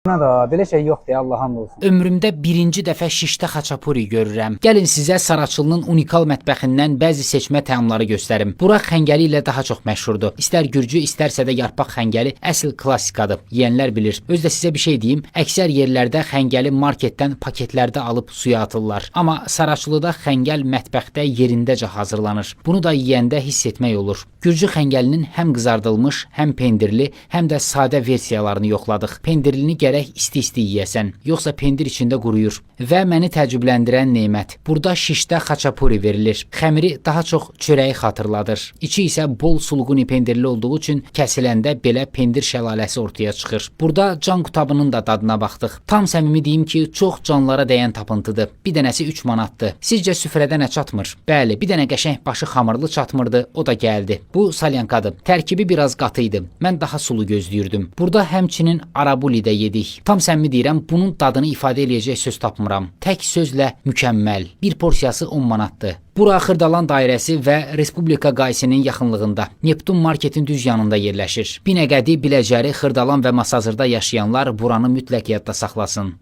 Nə da belə şey yoxdur, Allah and olsun. Ömrümdə birinci dəfə şişdə xaçapuri görürəm. Gəlin sizə Saraçılının unikal mətbəxindən bəzi seçmə təamları göstərim. Bura xəngəli ilə daha çox məşhurdur. İstər gürcü, istərsə də yarpaq xəngəli əsl klassikadır. Yeyənlər bilir. Özü də sizə bir şey deyim, əksər yerlərdə xəngəli marketdən paketlərdə alıb suya atırlar. Amma Saraçılıda xəngəl mətbəxdə yerindəcə hazırlanır. Bunu da yeyəndə hiss etmək olur. Gürcü xəngəlinin həm qızardılmış, həm pendirli, həm də sadə versiyalarını yoxladıq. Pendirlini gərək isti-isti yeyəsən, yoxsa pendir içində quruyur. Və məni təəccübləndirən nemət. Burada şişdə xaçapuri verilir. Xəmiri daha çox çörəyi xatırladır. İçi isə bol sulğuni pendirli olduğu üçün kəsiləndə belə pendir şəlaləsi ortaya çıxır. Burada can qutabının da dadına baxdıq. Tam səmimi deyim ki, çox canlara dəyən tapıntıdır. Bir dənəsi 3 manatdır. Sizcə süfrədə nə çatmır? Bəli, bir dənə qəşəng başı xamırlı çatmırdı, o da gəldi. Bu salyankadır. Tərkibi biraz qatı idi. Mən daha sulu gözləyirdim. Burada həmçinin arabuli də yedik. Tam səmimi deyirəm, bunun dadını ifadə eləyəcək söz tapmıram. Tək sözlə mükəmməl. Bir porsiyası 10 manatdır. Bura Xırdalan dairəsi və Respublika Qaysinin yaxınlığında, Neptun marketin düz yanında yerləşir. Binəqədi, Biləcəri, Xırdalan və Masazırda yaşayanlar buranı mütləq yadda saxlasın.